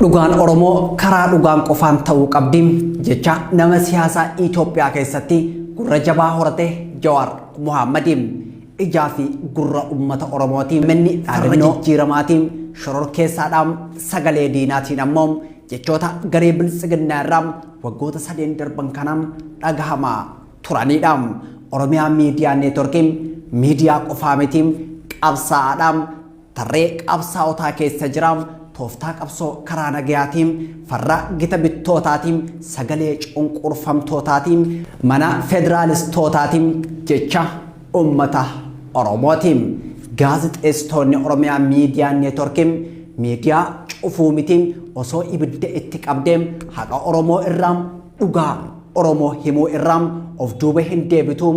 Dhugaan Oromoo karaa dhugaan qofaan ta'uu qabdi jecha nama siyaasaa Itoophiyaa keessatti gurra jabaa horate Jawaar Mohaammadi. Ijaa fi gurra uummata Oromooti. Manni dhaadannoo jijjiiramaatiin shororkeessaadhaan sagalee diinaatiin ammoo jechoota garee biltsiginnaa irraa waggoota sadeen darban kanaan dhagahamaa turanidha. Oromiyaa Miidiyaa Neetworkiin miidiyaa qofaa miti qabsaa'aadha. Tarree qabsaa'otaa keessa jira. Tooftaa qabsoo karaa nagayaatiin farra gita bittootaatiin sagalee cunqurfamtootaatiin mana federaalistootaatiin jecha uummata Oromooti. Gaazexeessitoonni Oromiyaa Miidiyaa Neetworkiin miidiyaa cufuu miti osoo ibidda itti qabdee haqa Oromoo irraa dhugaa Oromoo himuu irraa of duuba hin deebitu.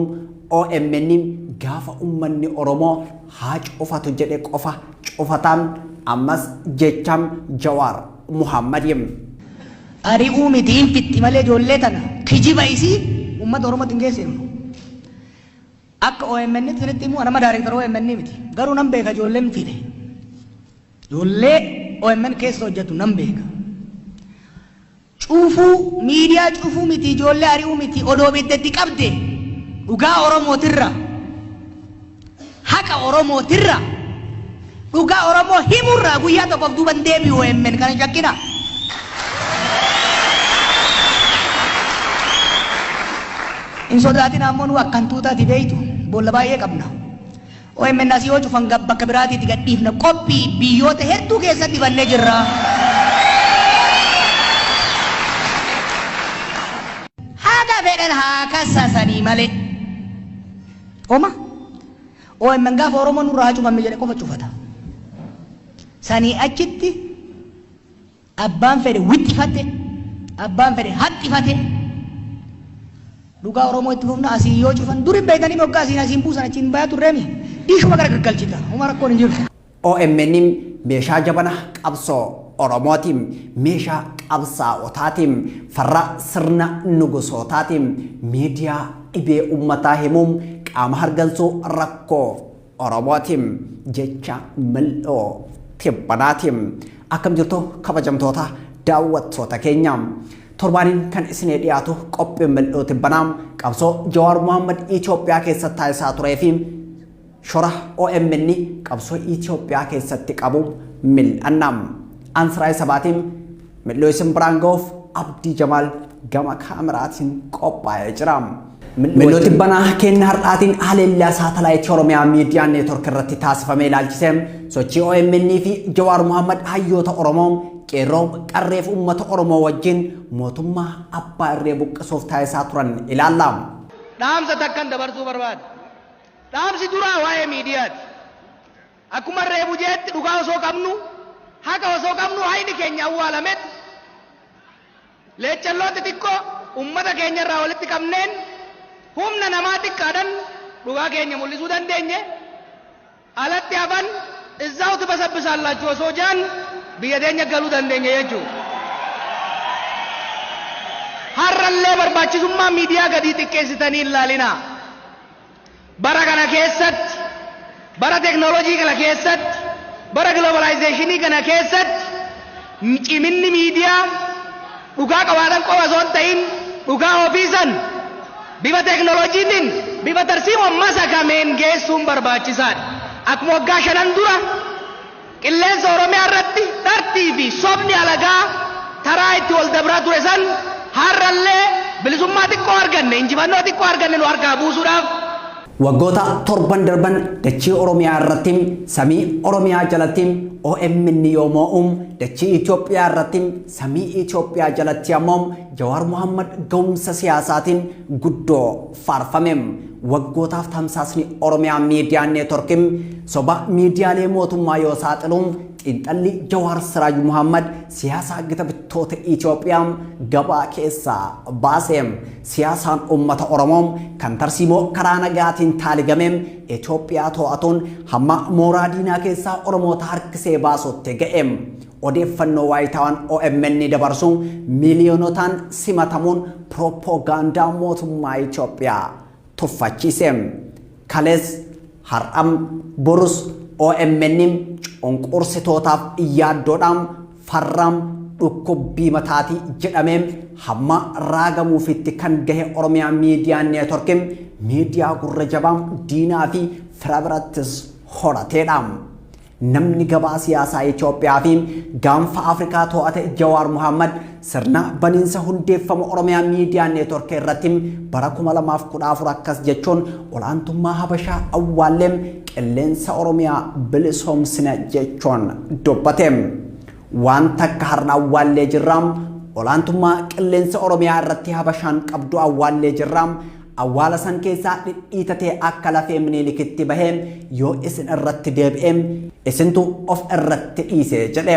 OMN gaafa uummanni Oromoo haa cufatu jedhe qofa cufataan ammas jecha Jawaar Muhammadi. Ari'uu miti hin fixxi malee ijoollee tana kijiba isii uummata Oromootti hin geessifnu. Akka OMN tti isinitti himu nama daarektara OMN miti. Garuu nan beeka ijoolleen fide. Ijoollee OMN keessa hojjetu nan beeka. Cufuu, miidiyaa cufuu miti, ijoollee ari'uu miti, odoo ibidda itti qabde dhugaa Oromootirra, haqa Oromootirra, dhugaa Oromoo himurraa guyyaa tokkoof duuba hin deebi'u OMN kana hin shakkinaa. Hin sodaatinaa ammoo nu akka hantuutaati beeytu boolla baay'ee qabna. OMN asii yoo cufan bakka biraatiitti gad dhiifna qophii biyyoota hedduu keessatti bannee jirra. Haga fedhan haa kassasanii malee. Oma OMN gaafa Oromoon nurraa haa cufamme jedhe qofa cufata. Sanii achitti Abbaan fedhe wixxifate, abbaan fedhe haxxifate. Dhugaa Oromoo itti fufna asii yoo cufan dur hin beektanii moggaa asiin asiin buusan achiin bayaa turreemi. Dhiishuma gara gaggalchita. Homa rakkoon hin jiru. OMN meeshaa jabana qabsoo Oromooti. Meeshaa qabsaa'otaati. Farra sirna nugusootaati. Miidiyaa dhibee uummataa himuun qaama hargansuu rakkoo Oromooti. Jecha mil'oo tibbanaati. Akkam jirtu kabajamtoota daawwattoota keenya. Torbaaniin kan isinii dhiyaatu qophiin mil'oo tibbanaa qabsoo Jawaar Mohaammed Itoophiyaa keessatti taasisaa turee fi shora OMN qabsoo Itoophiyaa keessatti qabu mil'anna. Ansiraay Sabaatiin mil'oo isin biraan ga'uuf Abdii Jamaal gama kaameraatiin qophaa'ee jira. Mil'oo tibbanaa kenna har'aatiin haleellaa saatalaayitii Oromiyaa Miidiyaa Neetwork irratti taasifame ilaalchisee sochii OMN fi Jawaar Mohaammed hayyoota Oromoo qeerroo qarreef uummata Oromoo wajjin mootummaa abbaa irree buqqisuuf taasisaa turan ilaalla. Dhaamsa takkan dabarsuu barbaada. Dhaamsi duraa waa'ee miidiyaati. Akkuma reefu jeetti dhugaa osoo qabnu, haqa osoo qabnu hayni keenya awwaalamet leechalloo xixiqqoo ummata keenya irraa walitti qabneen humna namaa xiqqaadhan dhugaa keenya mul'isuu dandeenye. Alatti hafan izzaw tibasabbisaallaachu osoo jaan biyya teenya galuu dandeenye jechuudha. Har'allee barbaachisummaa miidiyaa gadii xiqqeessitanii hin laalinaa. Bara kana keessatti, bara teknoolojii kana keessatti, bara giloobaalaayizeeshinii kana keessatti ciminni miidiyaa dhugaa qabaatan qofa osoo hin ta'in dhugaa ofii san bifa teknooloojiitiin bifa tarsiimoon masakameen geessuun barbaachisaadha. Akkuma waggaa shanan dura qilleensa Oromiyaa irratti dhartii fi sobni alagaa taraa itti wal dabraa ture san har'allee bilisummaa xiqqoo arganne, injifannoo xiqqoo arganne nu harkaa buusuudhaaf Waggoota torban darban dachii Oromiyaa irratti samii Oromiyaa jalatti OMN yoo moo'u dachii Itoophiyaa irratti samii Itoophiyaa jalatti ammoo Jawaar Mohammad ga'umsa siyaasaatiin guddoo faarfame. Waggootaaf tamsaasni Oromiyaa Miidiyaa Neetworkii soba miidiyaalee mootummaa yoo saaxilu xiinxalli Jawaar Siraaj Mohammad siyaasaa gita bittoota Itoophiyaa gabaa keessaa baase. Siyaasaan uummata Oromoo kan tarsiimoo karaa nagaatiin taaligame Itoophiyaa to'atuun hamma mooraa diinaa keessaa Oromoota harkisee baasutti ga'e. Odeeffannoo waayitaawaan OMN dabarsu miiliyoonotaan simatamuun piroopoogaandaa mootummaa Itoophiyaa tuffachiise. Kalees har'am borus OMN cunqursitootaaf yaaddoodhaan farram Dhukkubbii mataatii jedhamee hamma raagamuufitti kan gahe Oromiyaa Miidiyaa Neetworkiin miidiyaa gurra jabaa diinaa fi fira birattis horateedha. Namni gabaa siyaasaa Itoophiyaa fi gaanfa Afrikaa to'ate Jawaar Mohammad sirna baniinsa hundeeffama Oromiyaa Miidiyaa Neetworkii irratti bara 2014 akkas jechuun olaantummaa Habashaa awwaallee qilleensa Oromiyaa bilisoomsina jechuun dubbate. Waan takka har'a awwaallee jirra. Olaantummaa qilleensa Oromiyaa irratti Habashaan qabdu awwaallee jirra. Awwaala san keessaa dhidhiitatee akka lafee Minilikitti bahee yoo isin irratti deebi'e isintu of irratti dhiise jedhe.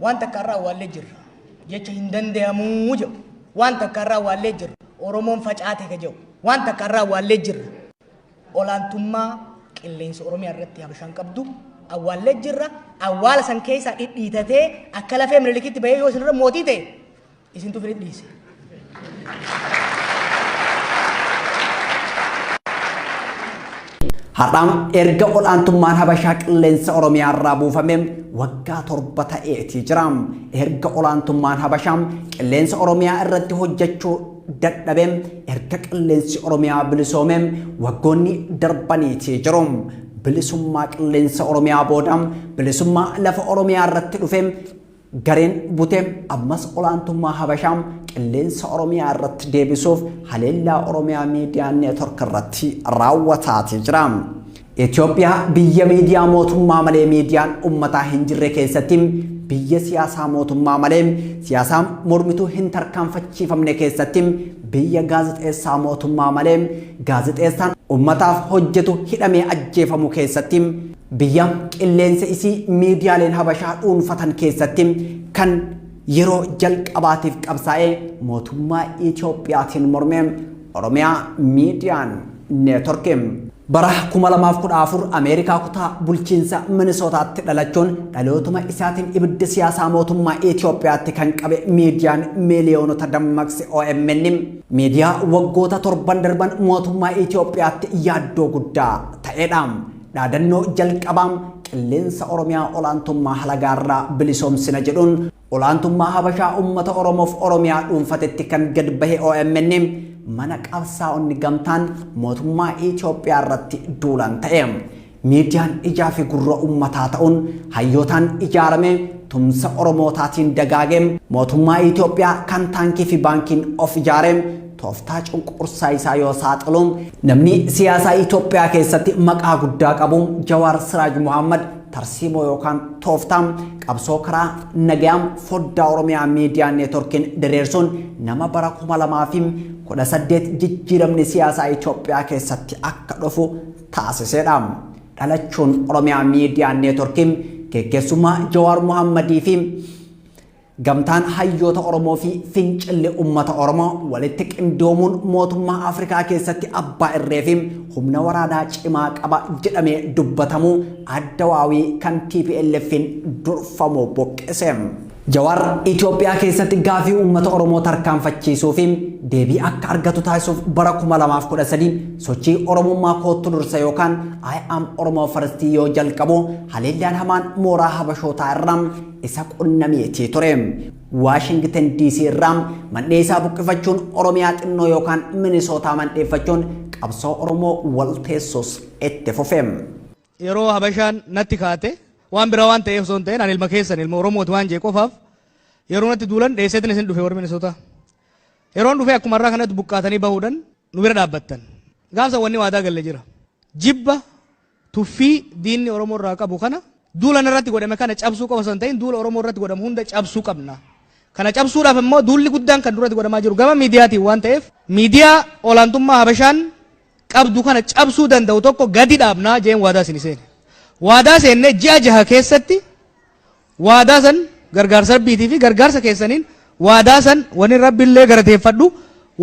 Waan takka irraa awwaallee jirra. Jecha hin danda'amuu jedhu. Waan takka irraa awwaallee jirra. Oromoon facaate ka jedhu. Waan takka irraa awwaallee jirra. Olaantummaa qilleensa Oromiyaa irratti Habashaan qabdu awwaallee jirra. Awwaala san keessaa dhidhiitatee akka lafee Minilikitti bahee yoo isinirra mootii ta'e isintu fi dhiise. Har'aan erga olaantummaan Habashaa qilleensa Oromiyaa irraa buufame waggaa 7 ta'eetii jira. Erga olaantummaan Habashaa qilleensa Oromiyaa irratti hojjechuu dadhabe, erga qilleensi Oromiyaa bilisoome waggoonni darbaniitii jiru. Bilisummaa qilleensa Oromiyaa booda bilisummaa lafa Oromiyaa irratti dhufe gareen bute ammas olaantummaa Habashaa qilleensa Oromiyaa irratti deebisuuf haleellaa Oromiyaa Miidiyaa Neetwork irratti raawwataatii jira. Itoophiyaa biyya miidiyaa mootummaa malee miidiyaan uummataa hin jirre keessatti, biyya siyaasaa mootummaa malee siyaasaa mormituu hin tarkaanfachiifamne keessatti, biyya gaazexeessaa mootummaa malee gaazexeessaan uummataaf hojjetu hidhamee ajjeefamu keessatti, biyya qilleensa isii miidiyaaleen Habashaa dhuunfatan keessatti kan yeroo jalqabaatiif qabsaa'ee mootummaa Itoophiyaatiin mormee Oromiyaa Miidiyaan Neetworkii. Bara 2014 Ameerikaa kutaa bulchiinsa Minisootaatti dhalachuun dhalootuma isaatiin ibidda siyaasaa mootummaa Itoophiyaatti kan qabe miidiyaan miiliyoonota dammaqse OMN miidiyaa waggoota 7 darban mootummaa Itoophiyaatti yaaddoo guddaa ta'edha. Dhaadannoo jalqabaa qilleensa Oromiyaa olaantummaa halagaarraa bilisoomsina jedhuun olaantummaa Habashaa uummata Oromoof Oromiyaa dhuunfatetti kan gad bahe OMN mana qabsaa'onni gamtaan mootummaa Itoophiyaa irratti duulan ta'e. Miidiyaan ijaa fi gurra uummataa ta'uun hayyootaan ijaarame tumsa Oromootaatiin dagaage mootummaa Itoophiyaa kan taankii fi baankiin of ijaare tooftaa cunqursaa isaa yoo saaxilu, namni siyaasaa Itoophiyaa keessatti maqaa guddaa qabu Jawaar Siraaj Muhammad tarsiimoo yookaan tooftaa qabsoo karaa nagayaan foddaa Oromiyaa Miidiyaa Neetworkiin diriirsuun nama bara 2018 jijjiiramni siyaasaa Itoophiyaa keessatti akka dhufu taasisedha. Dhalachuun Oromiyaa Miidiyaa Neetworkiin geggeessummaa Jawaar Muhammadii fi gamtaan hayyoota Oromoo fi fincilli uummata Oromoo walitti qindoomuun mootummaa Afrikaa keessatti abbaa irree fi humna waraanaa cimaa qaba jedhamee dubbatamu addawaawii kan TPLF'n durfamu buqqise. Jawaar Itoophiyaa keessatti gaafii uummata Oromoo tarkaanfachiisuu fi deebii akka argatu taasisuuf bara 2013 sochii Oromummaa koottu dursa yookaan I am Oromo First yoo jalqabu haleellaan hamaan mooraa Habashootaa irraa isa qunnameetii ture. Waashingtan DC irraa mandhee isaa buqqifachuun Oromiyaa xinnoo yookaan Minisootaa mandheeffachuun qabsoo Oromoo walteessus itti fufe. Yeroo Habashaan natti kaate, waan biraa waan ta'eef osoo hin ta'in, ani ilma keessan, ilma Oromooti waan jee qofaaf yeroo natti duulan dheesseetin isin dhufe warri Minisootaa. Yeroon dhufe akkuma irraa kanatti buqqaatanii bahuudhaan nu bira dhaabbattan. Gaafsa wanni waadaa galle jira. Jibba tuffii diinni Oromoo irraa qabu kana, duula irratti godhame kana cabsuu qofa osoo hin ta'in, duula Oromoo irratti godhamu hunda cabsuu qabna. Kana cabsuudhaaf immoo duulli guddaan kan duratti godhamaa jiru gama miidiyaatiin waan ta'eef, miidiyaa olaantummaa Habashaan qabdu kana cabsuu danda'u tokko gadi dhaabnaa jeen waadaa isin seene. Waadaa seennee ji'a 6 keessatti waadaa san gargaarsa Rabbiitii fi gargaarsa keessaniin, waadaa san wani Rabbiillee galateeffadhu,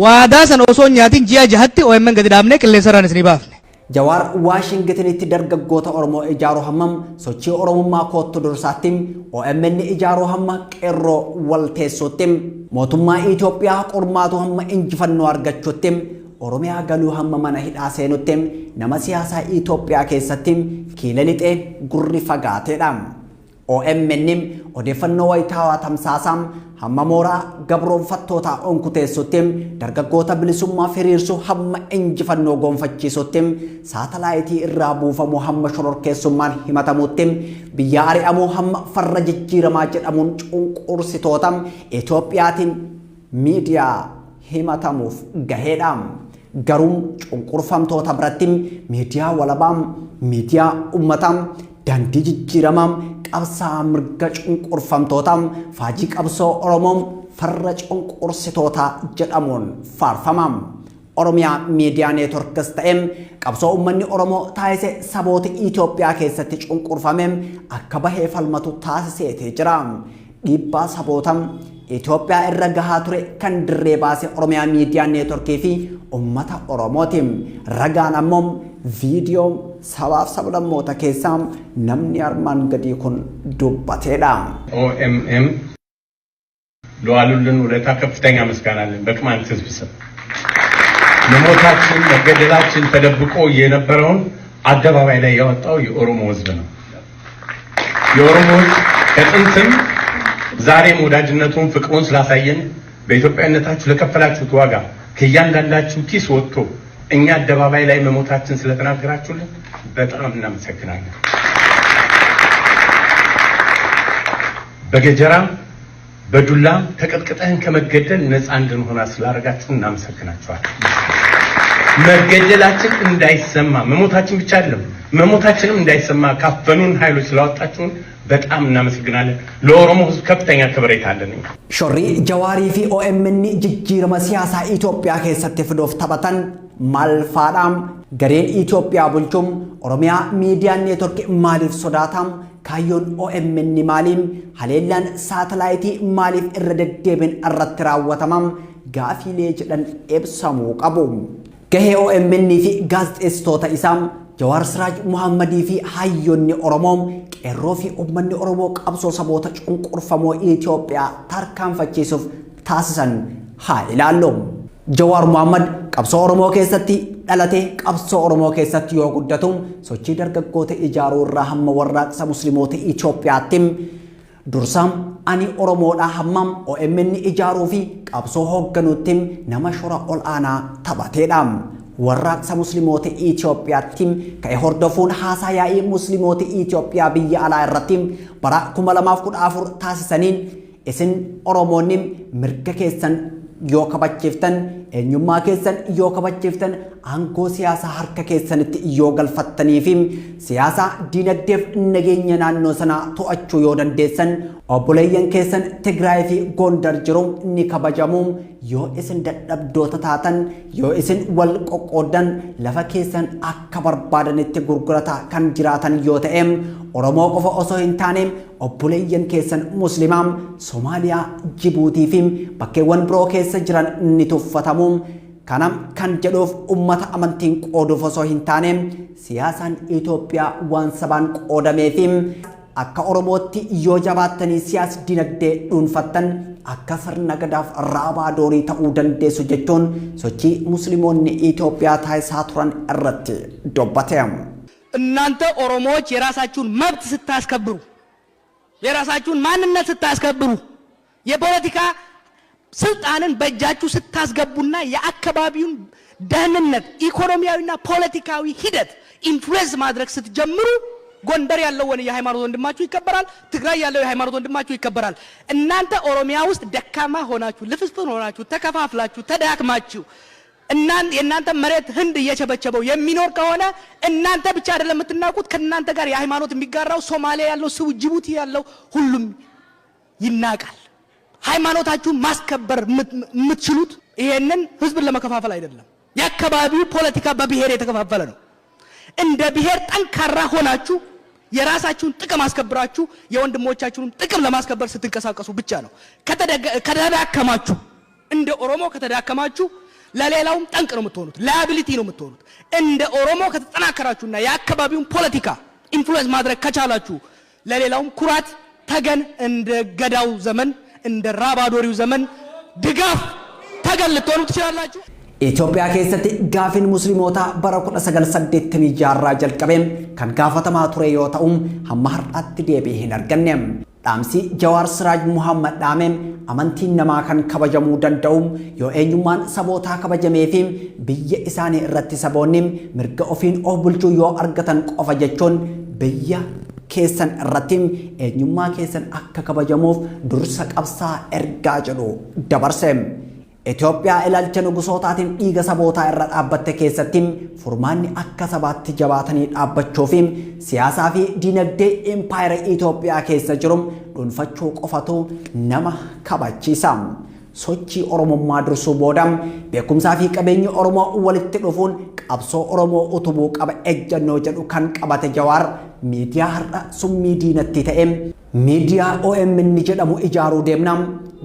waadaa san osoo hin nyaatin ji'a 6tti OMN gadi dhaabnee qilleensa irraan isinii baafne. Jawaar Waashingitinitti dargaggoota Oromoo ijaaruu hammam sochii Oromummaa koottu dursaatti, OMN ijaaruu hamma qeerroo wal teessuutti, mootummaa Itoophiyaa qormaatu hamma injifannoo argachuutti, Oromiyaa galuu hamma mana hidhaa seenutti nama siyaasaa Itoophiyaa keessatti kiila lixee gurri fagaateedha. OMN odeeffannoo wayitaawaa tamsaasaa hamma mooraa gabroonfattootaa onkuteessutti, dargaggoota bilisummaaf hiriirsuu hamma injifannoo gonfachiisutti, saatalaayitii irraa buufamuu hamma shororkeessummaan himatamutti, biyya ari'amuu hamma farra jijjiiramaa jedhamuun cunqursitoota Itoophiyaatiin miidiyaa himatamuuf gaheedha. Garuu cunqurfamtoota biratti miidiyaa walabaa, miidiyaa uummataa, daandii jijjiiramaa, qabsaa mirga cunqurfamtootaa, faajii qabsoo Oromoo, farra cunqursitootaa jedhamuun faarfama. Oromiyaa Miidiyaa Neetworkis ta'e qabsoo uummanni Oromoo taasise saboota Itoophiyaa keessatti cunqurfame akka bahee falmatu taasiseetee jira. Dhiibbaa saboota Itoophiyaa irra gahaa ture kan dirree baase Oromiyaa Miidiyaa Neetworkii fi uummata Oromooti. Ragaan ammoo viidiyoo sabaaf sablammoota keessaa namni armaan gadii kun dubbateedha. OMN ለዋሉልን ውለታ ከፍተኛ ምስጋና አለን። በቅማንት ሕዝብ ስም መሞታችን መገደላችን ተደብቆ የነበረውን አደባባይ ላይ ያወጣው የኦሮሞ ሕዝብ ነው። የኦሮሞ ሕዝብ ከጥንትም ዛሬም ወዳጅነቱን ፍቅሩን ስላሳየን በኢትዮጵያዊነታችሁ ለከፈላችሁት ዋጋ ከእያንዳንዳችሁ ኪስ ወጥቶ እኛ አደባባይ ላይ መሞታችን ስለተናገራችሁልን በጣም እናመሰግናለን። በገጀራም በዱላም ተቀጥቅጠን ከመገደል ነፃ እንድንሆን ስላደረጋችሁ እናመሰግናችኋለን። መገደላችን እንዳይሰማ መሞታችን ብቻ አይደለም መሞታችንም እንዳይሰማ ካፈኑን ኃይሎች ስላወጣችሁን በጣም እናመሰግናለን። ለኦሮሞ ሕዝብ ከፍተኛ ከበሬታ አለን። Shorri Jawaarii fi OMN jijjiirama siyaasaa Itoophiyaa keessatti fiduuf taphatan maal faadha? Gareen Itoophiyaa bulchuun Oromiyaa Miidiyaa Neetwork maaliif sodaata? Kaayyoon OMN maaliin? Haleellaan saatalaayitii maaliif irra deddeebiin irratti raawwatama? Gaafiilee jedhan ibsamuu qabu. Gahee OMN fi gaazexeessitoota isaa Jawaar Siraaj Muhammadii fi hayyoonni Oromoo, qeerroo fi uummanni Oromoo qabsoo saboota cunqurfamoo Itoophiyaa tarkaanfachiisuuf taasisan haa ilaallu. Jawaar Muhammad qabsoo Oromoo keessatti dhalatee qabsoo Oromoo keessatti yoo guddatu sochii dargaggoota ijaaruu irraa hamma warraaqsa musliimoota Itoophiyaatti, dursa ani Oromoodhaa hamma OMN ijaaruu fi qabsoo hoogganuutti nama shora ol aanaa taphateedha. Warraaqsa musliimoota Itoophiyaatti ka'e hordofuun haasaa yaa'ii musliimoota Itoophiyaa biyya alaa irratti bara 2014 taasisaniin, isin Oromoonni mirga keessan yoo kabachiiftan, eenyummaa keessan yoo kabachiiftan, aangoo siyaasaa harka keessanitti yoo galfattanii fi siyaasa, diinagdeef nageenya naannoo sanaa to'achuu yoo dandeessan, obboleeyyan keessan Tigraay fi Gondar jiru ni kabajamu. Yoo isin dadhabdoota taatan, yoo isin wal qoqqoodan, lafa keessan akka barbaadanitti gurgurataa kan jiraatan yoo ta'e, Oromoo qofa osoo hin taane obboleeyyan keessan Muslimaa Somaaliyaa, Jibuutii fi bakkeewwan biroo keessa jiran ni tuffatamu. Kana kan jedhuuf ummata amantiin qooduuf osoo hin taane siyaasaan Itoophiyaa waan sabaan qoodamee fi akka Oromootti yoo jabaattanii siyaas dinagdee dhuunfattan akka sirna gadaaf raabaa doorii ta'uu dandeessu jechuun sochii musliimoonni Itoophiyaa taasisaa turan irratti dubbate. እናንተ ኦሮሞዎች የራሳችሁን መብት ስታስከብሩ፣ የራሳችሁን ማንነት ስታስከብሩ፣ የፖለቲካ ስልጣንን በእጃችሁ ስታስገቡና የአካባቢውን ደህንነት ኢኮኖሚያዊና ፖለቲካዊ ሂደት influence ማድረግ ስትጀምሩ ጎንደር ያለው የሃይማኖት ወንድማችሁ ይከበራል። ትግራይ ያለው የሃይማኖት ወንድማችሁ ይከበራል። እናንተ ኦሮሚያ ውስጥ ደካማ ሆናችሁ፣ ልፍስፍስ ሆናችሁ፣ ተከፋፍላችሁ፣ ተዳክማችሁ የእናንተ መሬት ህንድ እየቸበቸበው የሚኖር ከሆነ እናንተ ብቻ አይደለም የምትናቁት፣ ከእናንተ ጋር የሃይማኖት የሚጋራው ሶማሊያ ያለው ሰው፣ ጅቡቲ ያለው ሁሉም ይናቃል። ሃይማኖታችሁን ማስከበር የምትችሉት ይሄንን ህዝብን ለመከፋፈል አይደለም። የአካባቢው ፖለቲካ በብሔር የተከፋፈለ ነው። እንደ ብሔር ጠንካራ ሆናችሁ የራሳችሁን ጥቅም አስከብራችሁ የወንድሞቻችሁን ጥቅም ለማስከበር ስትንቀሳቀሱ ብቻ ነው። ከተዳከማችሁ፣ እንደ ኦሮሞ ከተዳከማችሁ ለሌላውም ጠንቅ ነው የምትሆኑት፣ liability ነው የምትሆኑት። እንደ ኦሮሞ ከተጠናከራችሁና የአካባቢውን ፖለቲካ influence ማድረግ ከቻላችሁ ለሌላውም ኩራት ተገን፣ እንደ ገዳው ዘመን እንደ ራባዶሪው ዘመን ድጋፍ ተገን ልትሆኑ ትችላላችሁ። Itoophiyaa keessatti gaafiin musliimootaa bara 1986 irraa jalqabee kan gaafatamaa ture yoo ta'u, hamma har'aatti deebii hin arganne. Dhaamsi Jawaar Siraaj Muhammad dhaame amantiin namaa kan kabajamuu danda'u yoo eenyummaan sabootaa kabajamee fi biyya isaanii irratti saboonni mirga ofiin of bulchuu yoo argatan qofa jechuun, biyya keessan irratti eenyummaa keessan akka kabajamuuf dursa qabsaa ergaa jedhu dabarse. Itoophiyaa ilaalcha nugusootaatiin dhiiga sabootaa irra dhaabbatte keessatti furmaanni akka sabaatti jabaatanii dhaabbachuu fi siyaasaa fi diinagdee impaayera Itoophiyaa keessa jiru dhuunfachuu qofatu nama kabachiisa. Sochii Oromummaa dursuu booda beekumsaa fi qabeenyi Oromoo walitti dhufuun qabsoo Oromoo utubuu qaba ejjennoo jedhu kan qabate Jawaar, miidiyaa har'a summii diinatti ta'e, miidiyaa OMN jedhamu ijaaruu deemna.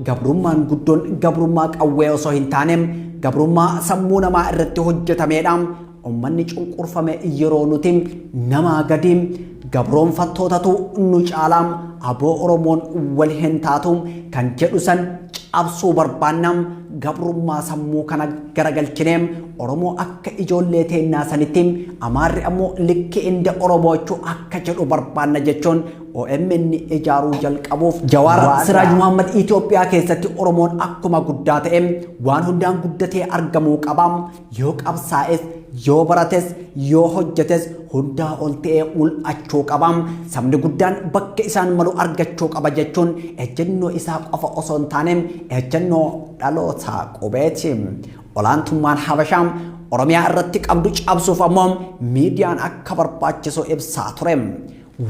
Gabrummaan guddoon gabrummaa qawwee osoo hin taane gabrummaa sammuu namaa irratti hojjetameedha. Uummanni cunqurfame yeroo nuti namaa gadi, gabroonfattootatu nu caalaa, aboo Oromoon wal hin taatu kan jedhu san cabsuu barbaanna. Gabrummaa sammuu kana garagalchinee Oromoo akka ijoollee teennaa sanitti, Amaarri ammoo likki inda Oromoochuu akka jedhu barbaanna jechuun OMN ijaaruu jalqabuuf Jawaar Siraaj Muhammad Itoophiyaa keessatti Oromoon akkuma guddaa ta'e waan hundaan guddatee argamuu qaba. Yoo qabsaa'es, yoo barates, yoo hojjetes hundaa ol ta'ee mul'achuu qaba. Sabni guddaan bakka isaan malu argachuu qaba jechuun ejjennoo isaa qofa osoo hin taane ejjennoo dhaloota qubeeti. Olaantummaan Habashaa Oromiyaa irratti qabdu cabsuuf ammoo miidiyaan akka barbaachisu ibsaa ture.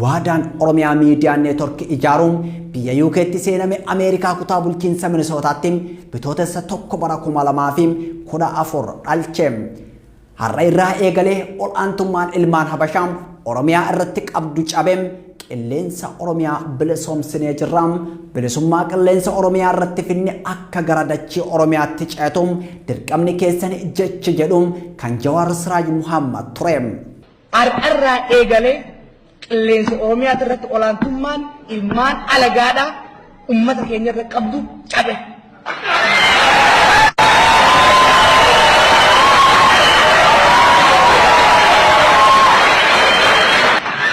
Waadaan Oromiyaa Miidiyaa Neetwork ijaaruun biyya UK'tti seename Ameerikaa kutaa bulchiinsa Minisootaatti Bitootessa 1 bara 2014 dhalche. Har'a irraa eegalee ol'aantummaan ilmaan Habashaa Oromiyaa irratti qabdu cabe, qilleensa Oromiyaa bilisoomsinee jirra. Bilisummaa qilleensa Oromiyaa irratti finne akka gara dachii Oromiyaatti ceetu dirqamni keessan jechi jedhu kan Jawaar Siraaj Muhammad ture. Har'arraa eegalee qilleensa Oromiyaa irratti olaantummaan ilmaan alagaadhaa ummata keenya irra qabdu cabe.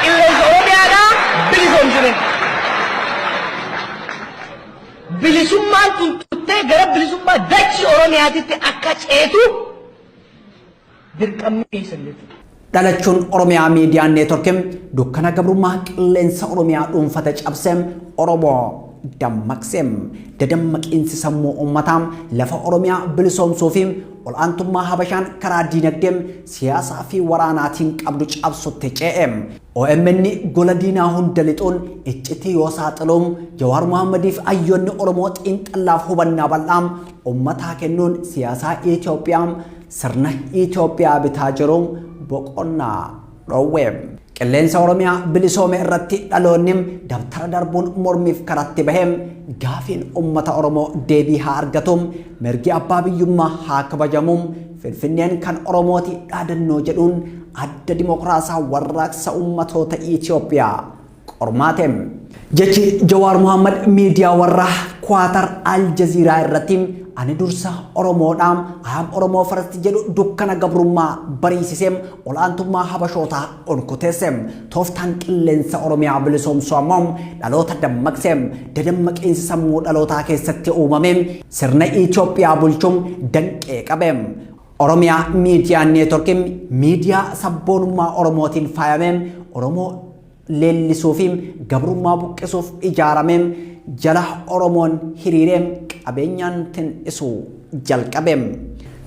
Qilleensa Oromiyaadhaa bilisoomsine. Bilisummaan tun tuttee gara bilisummaa dachii Oromiyaatitti akka ceetu dirqamni keessan jechuudha. Dhalachuun Oromiyaa Miidiyaa Neetworkiin dukkana gabrummaa qilleensa Oromiyaa dhuunfate cabsee Oromoo dammaqse. Dadammaqiinsi sammuu uummataa lafa Oromiyaa bilisoomsuu fi ol'aantummaa Habashaan karaa diinagdee, siyaasaa fi waraanaatiin qabdu cabsutti ce'e. OMN gola diinaa hunda lixuun iccitii yoo saaxilu, Jawaar Mohammadiif hayyoonni Oromoo xiinxallaaf hubannaa bal'aa uummataa kennuun siyaasaa Itoophiyaa, sirna Itoophiyaa bitaa jiru boqonnaa dhoowwe. Qilleensa Oromiyaa bilisoome irratti dhaloonni dabtara darbuun mormiif karatti bahe, gaafiin uummata Oromoo deebii haa argatu, mirgi abbaa biyyummaa haa kabajamu, Finfinneen kan Oromooti dhaadannoo jedhuun Adda Dimokiraasaa Warraaqsa Uummatoota Itoophiyaa qormaate. Jechi Jawaar Mohammad miidiyaa warra Kwaatar Al Jaziiraa irratti "Ani dursa Oromoodha, I am Oromoo first" jedhu dukkana gabrummaa bariisisee ol'aantummaa Habashootaa olkuteesse. Tooftaan qilleensa Oromiyaa bilisoomsuu ammoo dhaloota dammaqse. Dadammaqiinsi sammuu dhalootaa keessatti uumame sirna Itoophiyaa bulchuun danqee qabe. Oromiyaa Miidiyaa Neetworkiin miidiyaa sabboonummaa Oromootiin faayame, Oromoo leellisuu fi gabrummaa buqqisuuf ijaarame jala Oromoon hiriiree qabeenyaan tin'isuu jalqabe.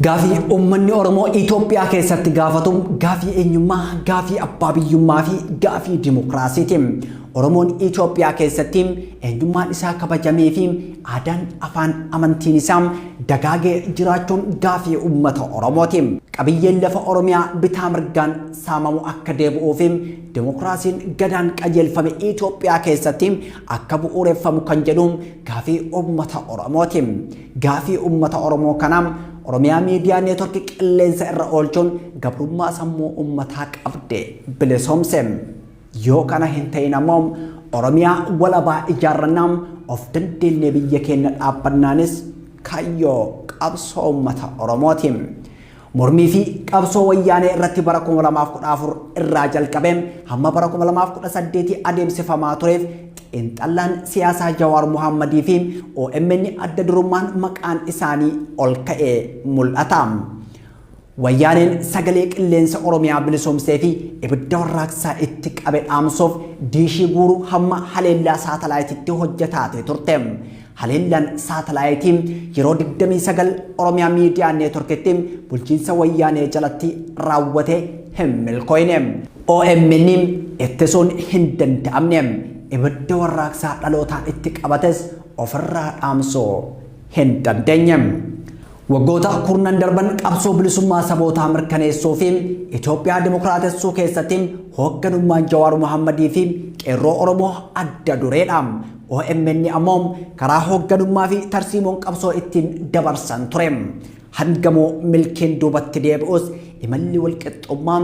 Gaafii uummanni Oromoo Itoophiyaa keessatti gaafatu gaafii eenyummaa, gaafii abbaa biyyummaa fi gaafii dimokiraasiiti. Oromoon Itoophiyaa keessatti eenyummaan isaa kabajamee fi aadaan, afaan, amantiin isaa dagaagee jiraachuun gaafii uummata Oromooti. Qabiyyeen lafa Oromiyaa bitaa mirgaan saamamu akka deebi'uu fi dimokiraasiin gadaan qajeelfame Itoophiyaa keessatti akka bu'uureffamu kan jedhu gaafii uummata Oromooti. Gaafii uummata Oromoo kana Oromiyaa Miidiyaa Neetworkii qilleensa irra oolchuun gabrummaa sammuu uummataa qabde bilisoomse. Yoo kana hin ta'in ammoo Oromiyaa walabaa ijaarrannaa of dandeenyee biyya keenya dhaabbannaanis kaayyoo qabsoo uummata Oromooti. Mormii fi qabsoo wayyaanee irratti bara 2014 irraa jalqabee hamma bara 2018 adeemsifamaa tureef xiinxallaan siyaasaa Jawaar Mohaammadii fi OMN adda durummaan maqaan isaanii ol ka'ee mul'ata. Wayyaaneen sagalee qilleensa Oromiyaa bilisoomsee fi ibidda warraaqsaa itti qabe dhaamsuuf diishii guuruu hamma haleellaa saatalaayitiitti hojjetaatee turte. Haleellaan saatalaayitii yeroo 29 Oromiyaa Miidiyaa Neetworkitti bulchiinsa wayyaanee jalatti raawwate hin milkooyne. OMN ittisuun hin danda'amne. Ibidda warraaqsaa dhalootaan itti qabates ofirraa dhaamsuu hin dandeenye. Waggoota kurnan darban qabsoo bilisummaa sabootaa mirkaneessuu fi Itoophiyaa dimokiraatessuu keessatti hoogganummaan Jawaar Mohammadii fi qeerroo Oromoo adda dureedha. OMN ammoo karaa hoogganummaa fi tarsiimoon qabsoo ittiin dabarsan ture. Hangamoo milkiin duubatti deebi'us imalli walqixxummaa,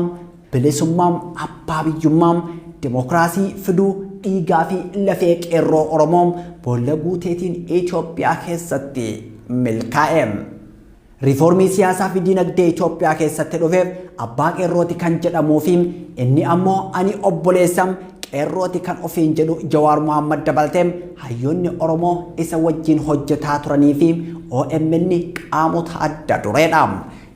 bilisummaa, abbaa biyyummaa, dimokiraasii fiduu dhiigaa fi lafee qeerroo Oromoo boolla guuteetiin Itoophiyaa keessatti milkaa'e. Riiformii siyaasaa fi dinagdee Itoophiyaa keessatti dhufeef abbaa qeerrooti kan jedhamuu fi inni ammoo ani obboleessa qeerrooti kan ofiin jedhu Jawaar Mohammad dabalatee hayyoonni Oromoo isa wajjin hojjetaa turanii fi OMN qaamota adda dureedha.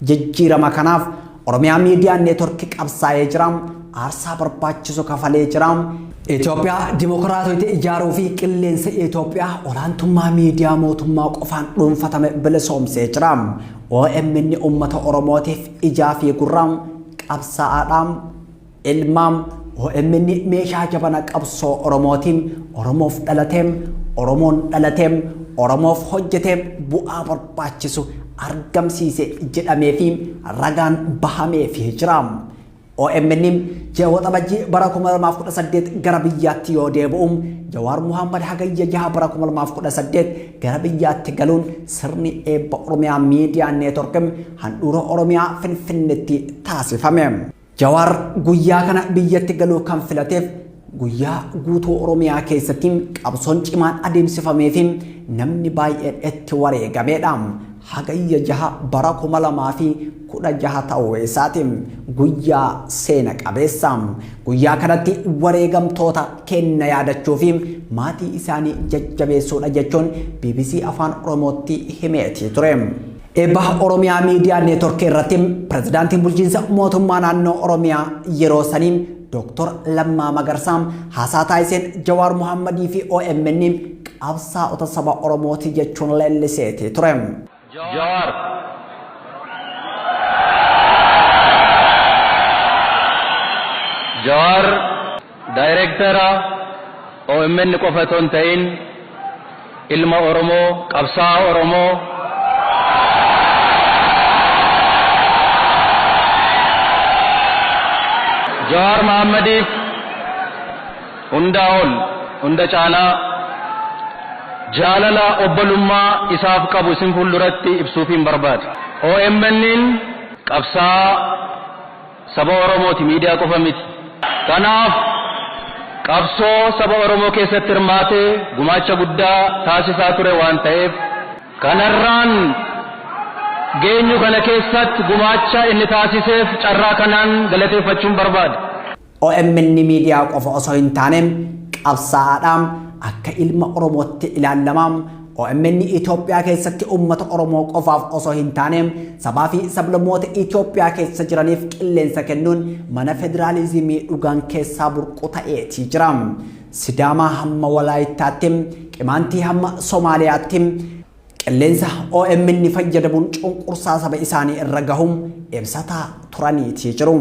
Jijjiirama kanaaf Oromiyaa Miidiyaa Neetworkii qabsaa'ee jira. Aarsaa barbaachisu kafalee jira. Itoophiyaa dimokiraatota ijaaruu fi qilleensa Itoophiyaa olaantummaa miidiyaa mootummaa qofaan dhuunfatame bilisoomsee jira. OMN uummata Oromootiif ijaa fi gurra qabsaa'aadha. Ilmaam OMN meeshaa jabana qabsoo Oromootiin Oromoof dhalateem, Oromoon dhalateem, Oromoof hojjeteem bu'aa barbaachisu argamsiise jedhamee fi ragaan bahameefii jira. OMN ji'a Waxabajjii bara 2018 gara biyyaatti yoo deebi'u, Jawaar Mohammad Hagayya 6 bara 2018 gara biyyaatti galuun sirni eebba Oromiyaa Miidiyaa Neetwork handhuura Oromiyaa Finfinneetti taasifame. Jawaar guyyaa kana biyyatti galuu kan filateef guyyaa guutuu Oromiyaa keessatti qabsoon cimaan adeemsifamee fi namni baay'een itti wareegameedha. Hagayya 6 bara 2016 ta'uu isaati guyyaa seena qabeessa. Guyyaa kanatti wareegamtoota kenna yaadachuu fi maatii isaanii jajjabeessuudha jechuun BBC Afaan Oromootti himeetii ture. Eebba Oromiyaa Miidiyaa Neetworkii irratti pirezidaantiin bulchiinsa mootummaa naannoo Oromiyaa yeroo sanii Dooktor Lammaa Magarsaa haasaa taasiseen Jawaar Mohammadii fi OMN qabsaa'ota saba Oromooti jechuun leelliseetii ture. Jawaar Jawaar daayireektara OMN qofa otoo hin ta'in ilma Oromoo, qabsaa'aa Oromoo, Jawaar Mahaammadiif hundaa ol hunda caalaa jaalala obbolummaa isaaf qabu isin fuulduratti ibsuufiin barbaada. OMN'n qabsaa'aa saba Oromooti, miidiyaa qofa miti. Kanaaf qabsoo saba Oromoo keessatti hirmaatee gumaacha guddaa taasisaa ture waan ta'eef kanarraan geenyu kana keessatti gumaacha inni taasiseef carraa kanaan galateeffachuun barbaada. OMN miidiyaa qofa osoo hin taane qabsaa'aadha. Akka ilma Oromootti ilaalama. OMN Itoophiyaa keessatti uummata Oromoo qofaaf osoo hin taane sabaa fi sablammoota Itoophiyaa keessa jiraniif qilleensa kennuun mana federaalizimii dhugaan keessaa burqu ta'eetii jira. Sidaamaa hamma Walaayittaatti, Qimaantii hamma Somaaliyaatti qilleensa OMN fayyadamuun cunqursaa saba isaanii irra gahuun ibsataa turaniitii jiru.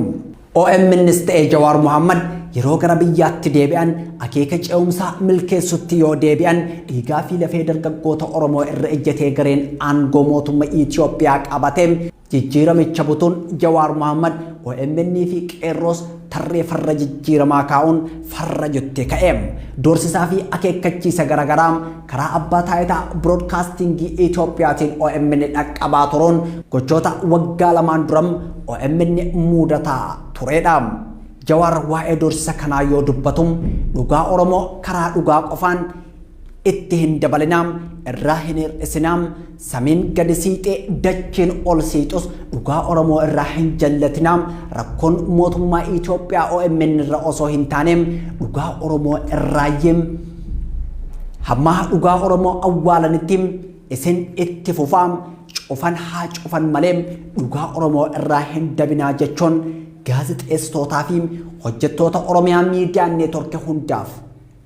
OMNs ta'ee Jawaar Mohammad yeroo gara biyyaatti deebi'an akeeka ce'umsaa milkeessutti yoo deebi'an dhiigaa fi lafee dargaggoota Oromoo irra ejjetee gareen aangoo mootummaa Itoophiyaa qabate jijjiiramicha butuun Jawaar Mohammad OMN fi qeerroos tarree farra jijjiiramaa kaa'uun farra jettee ka'e. Doorsisaa fi akeekkachiisa garaagaraa karaa abbaa taayitaa biroodkaastingii Itoophiyaatiin OMN dhaqqabaa turuun gochoota waggaa lamaan duram OMN mudataa turedha. Jawaar waa'ee doorsisa kanaa yoo dubbatu dhugaa Oromoo karaa dhugaa qofaan Itti hin dabalinaa, irraa hin hir'isinaa, samiin gadi siixee dacheen ol siixus dhugaa Oromoo irraa hin jallatinaa. Rakkoon mootummaa Itoophiyaa OMN irra osoo hin taane dhugaa Oromoo irraayyee. Hamma dhugaa Oromoo awwaalanitti isin itti fufaa, cufan haa cufan malee dhugaa Oromoo irraa hin dabinaa jechuun gaazexeessitootaa fi hojjettoota Oromiyaa Miidiyaa Neetworkii hundaaf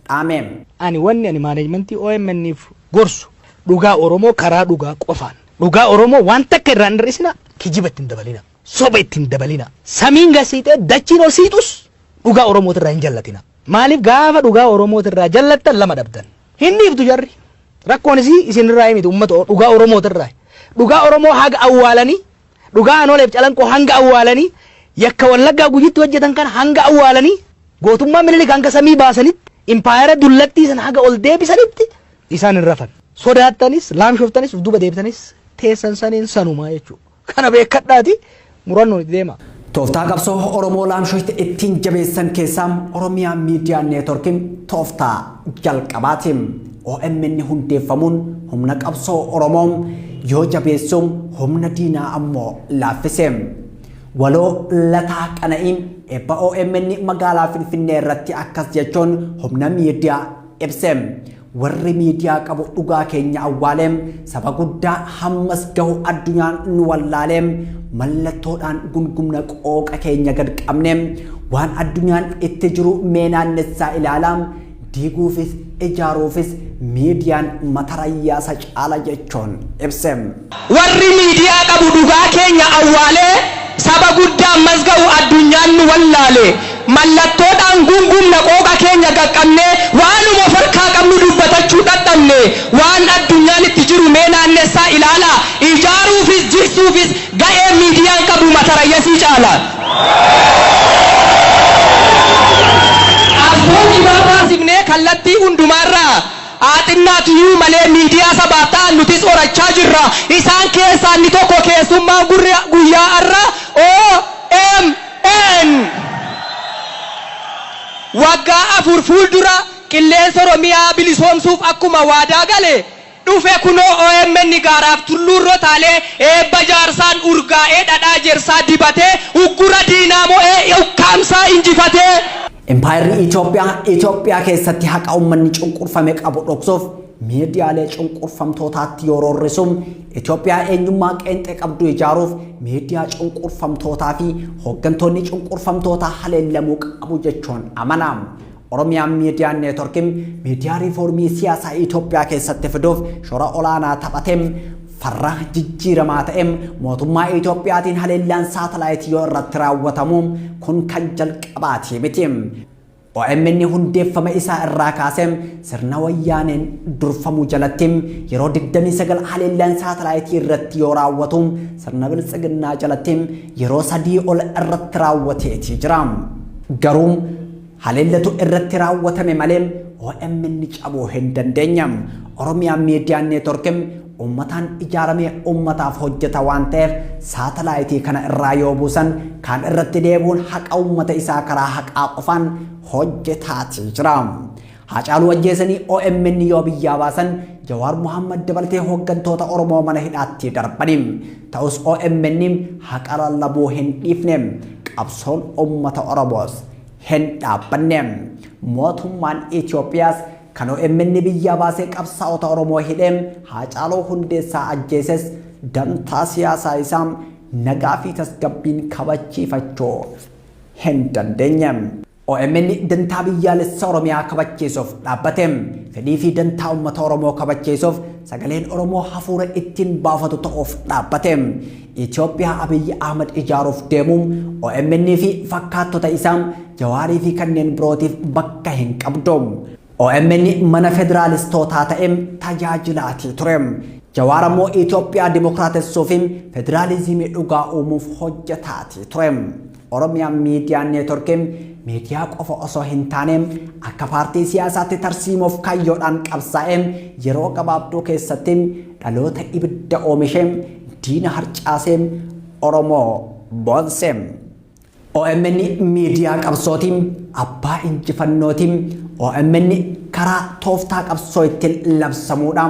dhaame. Ani wanni ani managementii OMN'if gorsu, dhugaa Oromoo karaa dhugaa qofaan. Dhugaa Oromoo waan takka irraa hin hir'isina, kijiba ittiin dabalina. Soba ittiin dabalina. Samiin gasiixee dachiin ol siixus dhugaa Oromootirraa hin jallatina. Maaliif gaafa dhugaa Oromootirraa jallattan lama dhabdan? Hin dhiiftu jarri. Rakkoon isii isinirraa miti, uummata dhugaa Oromootirraa. Dhugaa Oromoo haga awwaalanii, dhugaa Anooleef Calanqoo hanga awwaalanii, yakka Wallaggaa Gujitti hojjetan kana hanga awwaalanii, gootummaa Minilik hanga samii baasanitti, impaayera dullattii sana haga ol deebisanitti isaan hin rafan. Sodaattanis, laamshoftanis, of duuba deebitanis teessan saniin sanumaa jechuudha. Kana beekadhaati murannoon itti deema. Tooftaa qabsoo Oromoo laamshoyte ittiin jabeessan keessaa Oromiyaa Miidiyaa Neetworkiin tooftaa jalqabaati. OMN hundeeffamuun humna qabsoo Oromoo yoo jabeessu, humna diinaa ammoo laaffise. Waloo Lataa Qana'ii eebba OMN magaalaa Finfinnee irratti akkas jechuun humna miidiyaa ibse. Warri miidiyaa qabu dhugaa keenya awwaalee, saba guddaa hammas gahu addunyaan nu wallaalee, mallattoodhaan gungumna qooqa keenya gad qabne. Waan addunyaan itti jiru mee naannessaa ilaalaa, diiguufis ijaaruufis miidiyaan mata rayyaasa caala jechuun ibse. Warri miidiyaa qabu dhugaa keenya awwaalee, saba guddaa ammas ga'u addunyaan nu wallaale, mallattoodhaan gungumna qooqa keenya qaqqabne, waanuma of harkaa qabnu dubbatachuu dadhabne. Waan addunyaan itti jiru mee naannessaa ilaalaa, ijaaruufis jigsuufis ga'ee miidiyaan qabu mata rayyasii caala. Qabsoo cimaa taasifnee kallattii hundumaarraa haa xinnaatuyyuu malee miidiyaa sabaaf ta'an nutis horachaa jirra. Isaan keessaa inni tokko keessummaan guyyaa har'a OMN. Waggaa 4 fuuldura qilleensa Oromiyaa bilisoomsuuf akkuma waadaa gale dhufe kunoo OMN gaaraaf tulluurra taalee eebba jaarsaan urgaa'ee, dhadhaa jersaa dibatee, uggura diinaa mo'ee, ukkaamsaa injifatee. Impaayerri Itoophiyaa Itoophiyaa keessatti haqa uummanni cunqurfame qabu dhoksuuf miidiyaalee cunqurfamtootaatti yoo roorrisu, Itoophiyaa eenyummaa qeenxee qabdu ijaaruuf miidiyaa cunqurfamtootaa fi hooggantoonni cunqurfamtootaa haleellamuu qabu jechuun amana. Oromiyaa Miidiyaa Neetworkiin miidiyaa riifoormii siyaasaa Itoophiyaa keessatti fiduuf shoora olaanaa taphatee, farra jijjiiramaa ta'e mootummaa Itoophiyaatiin haleellaan saatalaayitii yoo irratti raawwatamu kun kan jalqabaati miti. OMN hundeeffama isaa irraa kaasee sirna wayyaaneen durfamuu jalatti yeroo 29 haleellaan saatalaayitii irratti yoo raawwatu, sirna biltsiginnaa jalatti yeroo 3 ol irratti raawwateetii jira. Garuu haleellatu irratti raawwatame malee OMN cabuu hin dandeenye. Oromiyaa Miidiyaa Neetworkiin uummataan ijaaramee uummataaf hojjeta waan ta'eef, saatalaayitii kana irraa yoo buusan kaan irratti deebi'uun haqa uummata isaa karaa haqaa qofaan hojjetaatii jira. Haacaaluu ajjeesanii OMN yoo biyyaa baasan, Jawaar Muhammad dabalatee hooggantoota Oromoo mana hidhaatti darbanii. Ta'us OMN haqa lallabuu hin dhiifne. Qabsoon uummata Oromoos hin dhaabbanne. Mootummaan Itoophiyaas kan OMN biyyaa baasee, qabsaa'ota Oromoo hidhee, Haacaaluu Hundeessaa ajjeeses dantaa siyaasaa isaa nagaa fi tasgabbiin kabachiifachuu hin dandeenye. OMN dantaa biyyaalessa Oromiyaa kabachiisuuf dhaabbate. Fedhii fi dantaa uummata Oromoo kabachiisuuf, sagaleen Oromoo hafuura ittiin baafatu ta'uuf dhaabbate. Itoophiyaa Abiyyi Ahmad ijaaruuf deemu OMN fi fakkaattota isaa Jawaarii fi kanneen birootiif bakka hin qabdu. OMN mana federaalistootaa ta'e tajaajilaatii ture. Jawaar ammoo Itoophiyaa dimokiraatessuu fi federaalizimii dhugaa uumuuf hojjetaatii ture. Oromiyaa Miidiyaa Neetworkiin miidiyaa qofa osoo hin taane akka paartii siyaasaatti tarsiimoof kaayyoodhaan qabsaa'ee yeroo gabaabduu keessatti dhaloota ibidda oomishee, diina harcaasee, Oromoo boonse. OMN miidiyaa qabsootiin, abbaa injifannootiin. OMN karaa Karaa tooftaa qabsoo ittiin labsamuudha.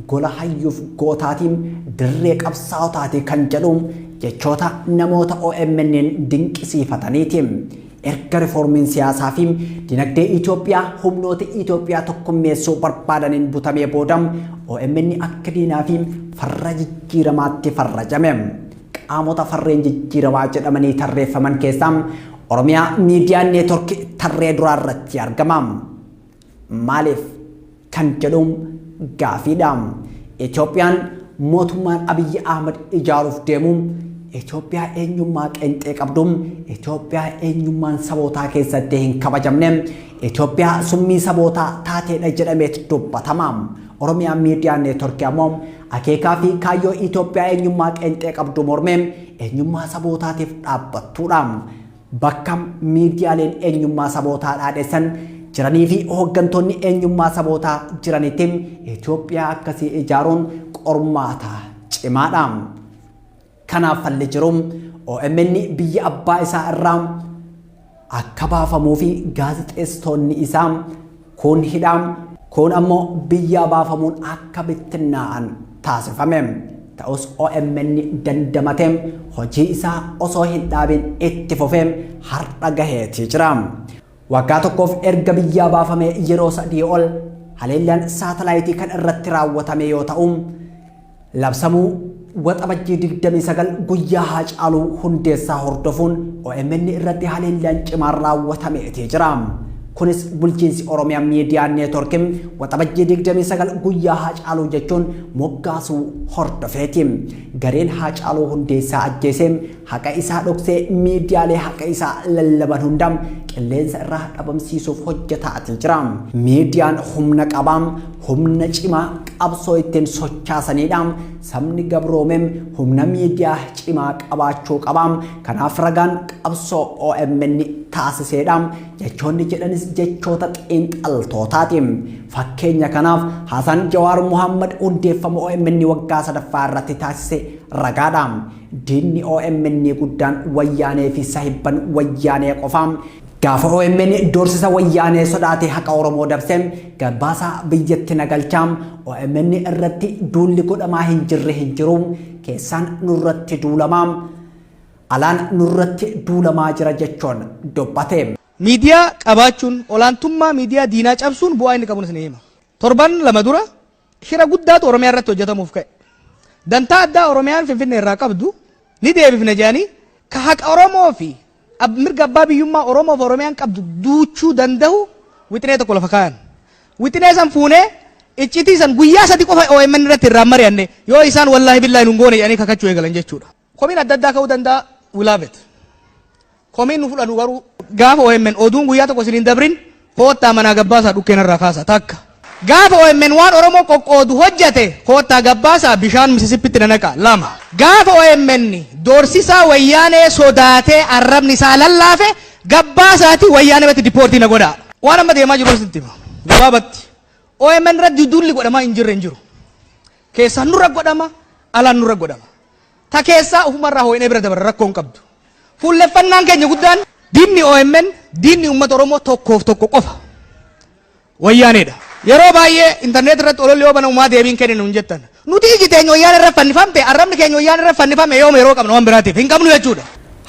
Gola hayyuuf gootaatiin dirree qabsaa'otaati kan jedhu jechoota namoota OMN'n dinqisiifataniiti. Erga rifoormiin siyaasaa fi dinagdee Itoophiyaa humnoota Itoophiyaa tokkummeessuu barbaadaniin butamee booda OMN akka diinaa fi farra jijjiiramaatti farrajame. Qaamota farreen jijjiiramaa jedhamanii tarreeffaman keessaa Oromiyaa Miidiyaa Neetwork tarree duraa irratti argama. Maaliif kan jedhu gaafiidha. Itoophiyaan mootummaan Abiyyi Ahmad ijaaruuf deemu Itoophiyaa eenyummaa qeenxee qabdu, Itoophiyaa eenyummaan sabootaa keessatti hin kabajamne, Itoophiyaa summii sabootaa taateedha jedhameet dubbatama. Oromiyaa Miidiyaa Neetworkii ammoo akeekaa fi kaayyoo Itoophiyaa eenyummaa qeenxee qabdu mormee eenyummaa sabootaatiif dhaabbattuudha. Bakka miidiyaaleen eenyummaa sabootaa dhaadheessan jiranii fi hooggantoonni eenyummaa sabootaa jiranitti Itoophiyaa akkasii ijaaruun qormaata cimaadha. Kanaaf falli jiru OMN biyya abbaa isaa irraa akka baafamuu fi gaazexeessitoonni isaa kun hidhaa, kun ammoo biyyaa baafamuun akka bittinnaa'an taasifame. Ta'us OMN dandamate hojii isaa osoo hin dhaabin itti fufee har'a gaheetii jira. Waggaa tokkoof erga biyyaa baafamee yeroo 3 ol haleellaan saatalaayitii kan irratti raawwatame yoo ta'u, labsamuu Waxabajjii 29 guyyaa Haacaaluu Hundeessaa hordofuun OMN irratti haleellaan cimaan raawwatameetii jira. Kunis bulchiinsi Oromiyaa Miidiyaa Neetworkii Waxabajjii 29 guyyaa Haacaaluu jechuun moggaasuu hordofeeti. Gareen Haacaaluu Hundeessaa ajjeesee haqa isaa dhoksee miidiyaalee haqa isaa lallaban hunda qilleensa irraa dhabamsiisuuf hojjetaatii jira. Miidiyaan humna qabaa, humna cimaa qabsoo ittiin sochaasanidha. Sabni gabroome humna miidiyaa cimaa qabaachuu qaba. Kanaaf ragaan qabsoo OMN taasiseedha. Jechoonni jedhanis jechoota xiinxaltootaati. Fakkeenya kanaaf haasaan Jawaar Muhammad hundeeffama OMN waggaa sadaffaa irratti taasise ragaadha. Diinni OMN guddaan Wayyaanee fi sahibban Wayyaanee qofa. Gaafa OMN doorsisa Wayyaanee sodaatee haqa Oromoo dabse gabaasaa biyyatti nagalchaa. OMN irratti duulli godhamaa hin jirre hin jiru. Keessaan nurratti duulamaa, alaan nurratti duulamaa jira jechuun dubbate. Miidiyaa qabaachuun, olaantummaa miidiyaa diinaa cabsuun bu'aa inni qabu isin hima. Torban 2 dura shira guddaatu Oromiyaa irratti hojjetamuuf ka'e. Dantaa addaa Oromiyaan Finfinnee irraa qabdu ni deebifne jedhanii ka haqa Oromoo fi mirga abbaa biyyummaa Oromoo fi Oromiyaan qabdu duuchuu danda'u wixinee tokko lafa kaayan. Wixinee san fuunee iccitii san guyyaa 3 qofa OMN irratti irraan mari'anne, yoo isaan wallaahi billaahi nun goone jedhanii kakachuu eegalan jechuudha. Komiin adda addaa ka'uu danda'a, we love it. Komiin nu fudhannu garuu gaafa OMN oduun guyyaa tokko isin hin dabrin koottaa manaa gabbaasaa dhukkeen irraa kaasa takka. Gaafa OMN waan Oromoo qoqqoodu hojjate koottaa gabbaasaa bishaan Misisippitti nanaqa lama. Gaafa OMN doorsisaa Wayyaanee sodaatee arrabni isaa lallaafe gabbaasaati Wayyaanee irratti deport na godhaa. Waan amma deemaa jiru asitti hima. Gabaabatti OMN irratti duulli godhamaa hin jirre hin jiru. Keessaan nurra godhama, alaan nurra godhama. Ta keessaa ofumarraa hoo'inee bira dabarra, rakkoo hin qabdu. Fuulleffannaan keenya guddaan diinni OMN, diinni uummata Oromoo tokkoof tokko qofa. Wayyaaneedha. Yeroo baay'ee intarneet irratti ololli yoo banamu maa deebiin kenninu hin jettan. Nuti iji teenya Wayyaanee irra fannifamte, arrabni keenya Wayyaanee irra fannifame, yooma yeroo qabna waan biraatiif hin qabnu jechuudha.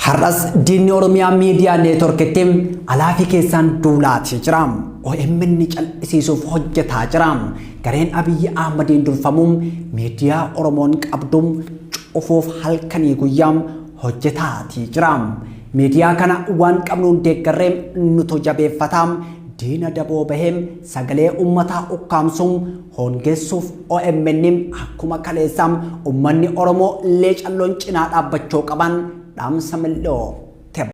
Har'as diinni Oromiyaa Miidiyaa Neetworkitti alaa fi keessaan duulaatii jira. OMN cal'isiisuuf hojjetaa jira. Gareen Abiyyi Ahmadiin durfamu miidiyaa Oromoon qabdu cufuuf halkanii guyyaa hojjetaatii jira. Miidiyaa kana waan qabnuun deeggarree nutu jabeeffata. Diina daboo bahee sagalee uummataa ukkaamsuun hongessuuf OMN akkuma kaleessa uummanni Oromoo leecalloon cinaa dhaabbachuu qaban dhaamsa mil'oo.